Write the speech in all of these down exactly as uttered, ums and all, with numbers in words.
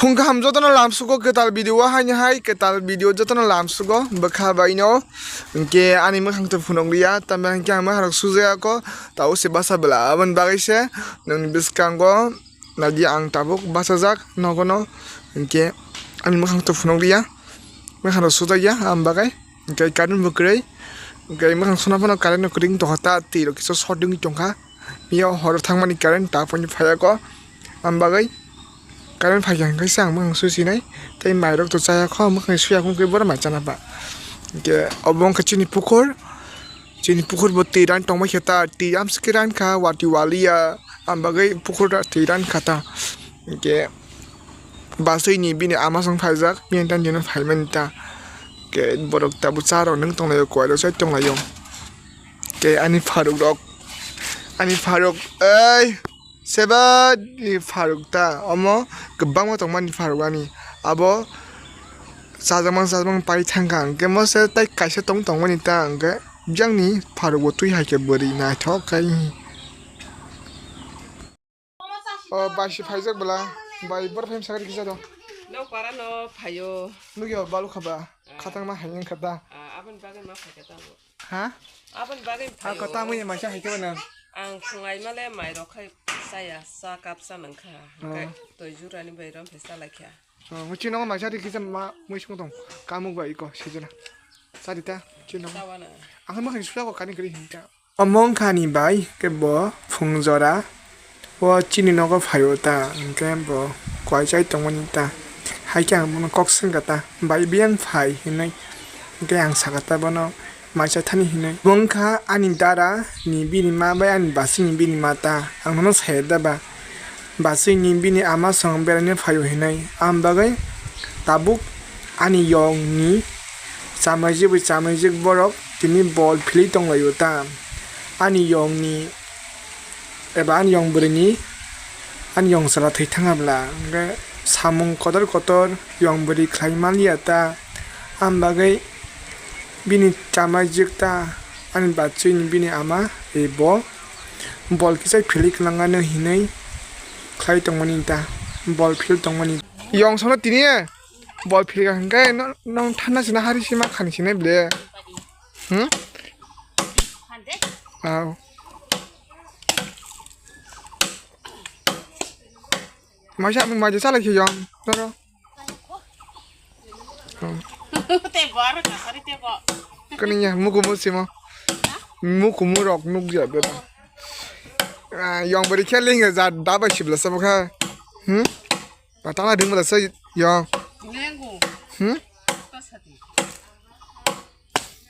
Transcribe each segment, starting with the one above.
Phung kaham jotono lamsugo kwtal video o haini hai kwtal video jotono lamsugo bwkha bai no. Hwnkhe ani mwkhang to phunuk liya, tamni hwnkhe ang mwkhang rok sujaya kho, tao se basa bwla. Aboni bagwi se nwngni bwskango nadi ang tabuk bachajak nogono, hwnkhe ani mwkhang to phunuk liya, mwkhang rok sujakya ang bagwi. Hwnkhe current bo kwrwi, hwnkhe mwkhang suna phano current no kwrwi wng tongkha ta, twi rok kisa short wngwi tongkha. Mia horo thangmani current ta phone phaiya kho. Ang bagwi current phaikha hwnkhe se ang mwkhang susinai. Tei mairok to chaya kho, mwkhang suya kho hwnkhe bohrok mai chana ba. Hwnkhe obo wngkha chini pukhur. Chini pukhur bo twi ran tongma khe ta, twi amswkhe ran kha, wati waliya. Ang bagwi pukhur ta twi ran kha ta. Hwnkhe baswi ni bini ama song phaijak, bini tan dino phaimani ta. Hwnkhe borok tabuk cha rok nwng tonglaio, kowai rok chai tonglaio. Hwnkhe ani pharuk rok, ani pharuk, ei. Seba ni pharuk ta, omo kwbangma tongmani pharuk ani. Abo chajakma chajakma pai thangkha, hwnkhe mo se tai kaisa tong tongmani ta, hwnkhe jangni pharuk bo twi hai khe bwrwi naithok khai. O bai si phaijak bwla, bai bor phai sakri kisa do. No para no phaio. Nugya balu khaba, khatang ma hai wngkha ta. Ah, aboni bagwi ma phaikha ta bo. Ha? Aboni bagwi ha, phaio. Kota mui maisa hai khe nang. Ang phungai male mai rok khai chaya, sa cup sa nang kha. Oh. Hwnkhe toi jurani bai rom phe sa lai kha. Oh, mui chino maisa ri kisa ma mui sung tong. Kamuk bai ko sijana. Sa ri ta chino. Tawana. Ang ma khai suya ko kani kri hinta. Omo wngkha ani bai khe bo phung jora. O chini nogo phaio ta, hwnkhe bo kowai chai tongmani ta. Hai khe ang bono kok swngkha ta, "Bai, biyang phai," hinwi. Hwnkhe ang sakha ta bono, "Maisa thani," hinwi. Bo wngkha ani dara ni bini ma bai ani basing ni bini ma ta. Ang nono saya da ba, basing ni bini ama song beraina phaio hinwi. Ang bagwi tabuk ani yong ni chamaijik bai chamaijik borok tini bol philwi tonglaio ta. Ani yong ni eba ani yong bwrwini, ani yong chwla thwi thangabla, hwnkhe samung kotor kotor yong bwrwi khlai manliya ta. Ang bagwi bini chamaijik ta, ani bachwini bini ama, ebo bol kisa philwi kwlangano hinwi khlai tongmani ta, bol phil tongmani. Yong sono tini bol philga hwnkhe no-, nong thanna sina hari sima khani sinai ble. Hmm? Aw. Maisa, maisa salai khe yong, toro. Hmm. Tei bo aro kasari tei bo. Kani ya, mukumu simo. Mukumu rok nukya beta. Ah, yong beri khe linga ja dabai sibla sabo kha. Hmm? Patala ding bela sa yong. Lengo. Hmm?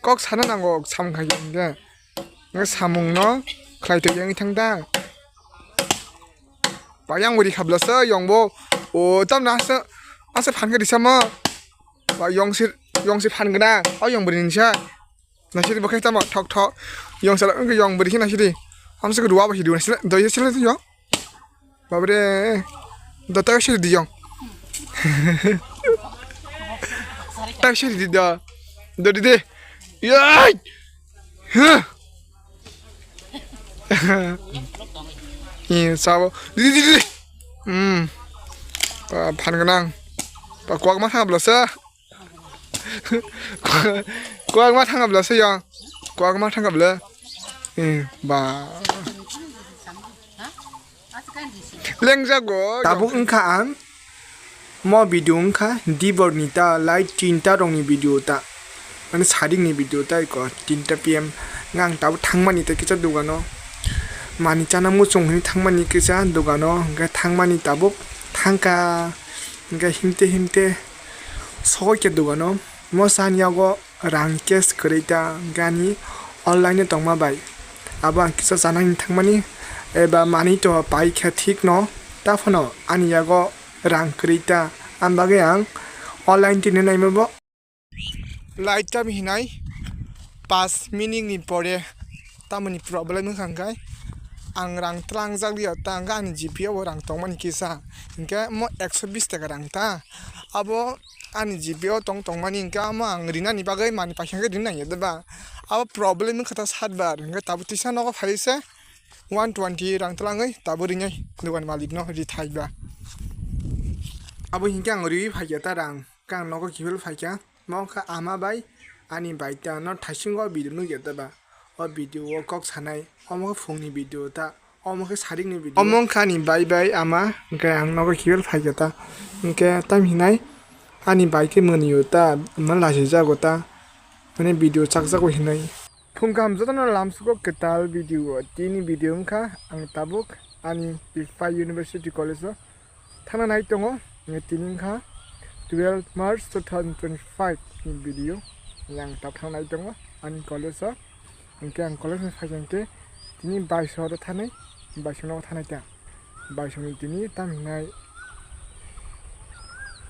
Kok sana nango, samung khai hingke. Nge samung no khlai to yang thang ta. Ba yang beri khabla sa yong bo. O tam na sa, asa phan ke disamo. Ba yong si, yong si phan gna. O yong beri ni sa. Nasiri bo khe tamo thok thok. Yong sala wngkhe yong bwrwi khe nasiri. Amsuk ruwa bo hidu nasiri. Doi sila yong. Babre. Dota siri di yong. Ta siri di da. Do di de. Yai. Huh. Ni sabo. Di di di di. Hmm. Pa phan gnang. Pa kuak ma thang bla sa. Kuak ma thangabla se yong. Kuak ma thangabla. Eh, ba. Lengjago. Tabuk wngkha ang. Mo video wngkha dibor ni ta lai tinta rok ni video ta. Mane sadik ni video ta iko tinta P M. Ngang tabuk thangmani ta kisa dogano. Mani chana muchung hini thangmani kisa dogano. Hingke thangmani tabuk thangkha. Hingke himte himte sogoi khe dogano. Mo sani yago rang cash kwrwi ta, hwnkhe ani online o tongma bai. Abo ang kisa chana hinwi thangmani, eba manwi to pai khe thik no, ta phano ani yago rang kwrwi ta, ang bagwi ang online tini naima bo. Light tam hinai pas minute ni pore tamoni problem wngkha hwnkhe ang rang tlangjak liya ta, hwnkhe ani G P o bo rang tongmani kisa, hwnkhe mo ekso bis taka rang ta, abo ani G P o tong tongmani hwnkhe amo ang rinani bagwi mani paikha khe rinani ya de ba. Abo problem wngkha ta sat bar, hwnkhe tabuk tisa nogo phai se one twenty rang tlangwi tabuk rinai dogan malik no rithai ba. Abo hinkhe ang riwi phaikha ta rang, khe ang nogo kiphil phaikha. Mo kha ama bai ani bai ta no thaisingo video nukya ta ba. O video o kok sanai, omo khe phungni video ta, omo khe sarikni video. Omo wngkha ani bai bai ama, hinkhe ang nogo kiphil phaikha ta. Hinkhe tam hinai ani bai khe mwnwi o ta, mwnwi lachijago ta. Mane video chakjago hinai. Phung kaham jotono lamsugo kwtal video o. Tini video wngkha ang tabuk ani Biphai University College o thangna nai tongo. Tini wngkha twelve March two thousand twenty-five ni video. Ang tabuk thangna nai tongo ani college o. Hinkhe ang college ni phaikha hinkhe tini baisong o thanai, baisong nogo thanai ta. Baisongni tini tam hinai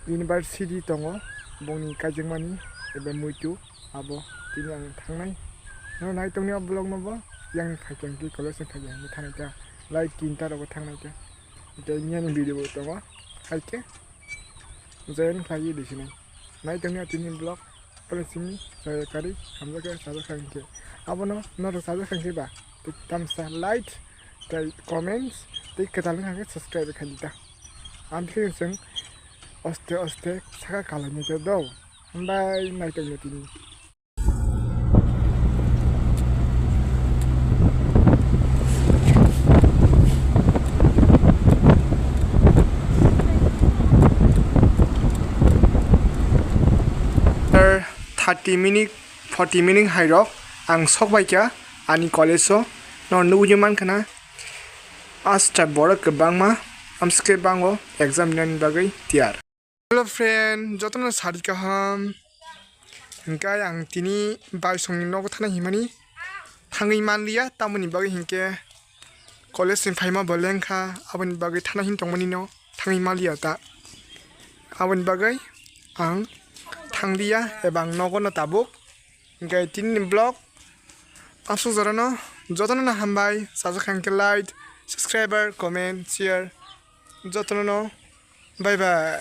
university tongo, bongni kaijakmani eba muitu abo tini ang thangnai. Nono nai tongni o vlog no bo, yang ni phaikha hinkhe college ni phaikha hinkhe thanai ta, lai tinta rogo thangnai ta. Tei miyani video bo tongo, hai khe join khlaiwi di sinai. Nai tongni o tini vlog. Pore simi chaya kari hamjakhe chajakha hinkhe. Abono norok chajakha hinkhe ba tei tamsa like tei comments tei kwtal wngkha khe subscribe khai di ta. Amtwkhe chwng oste oste saka kalainai khe do. Hambai naitokno tini. After thirty minute, forty minute hai rok ang sok bai kha ani college o. No nugwi mankha na, asta borok kwbangma amsike bango exam rinani bagwi tiyar. Hello friend, jotono sari kaham. Hinkhe ang tini baisongni nogo thana himani thangwi manliya, tamoni bagwi hinkhe college ni phaima bo lengkha, aboni bagwi thana hin tongmani no thangwi manliya ta. Aboni bagwi ang thangliya eba ang nogo no tabuk. Hinkhe tini ni vlog aswk jorano jotono no hambai, chajakha hinkhe like, subscriber, comment, share jotono no bye bye.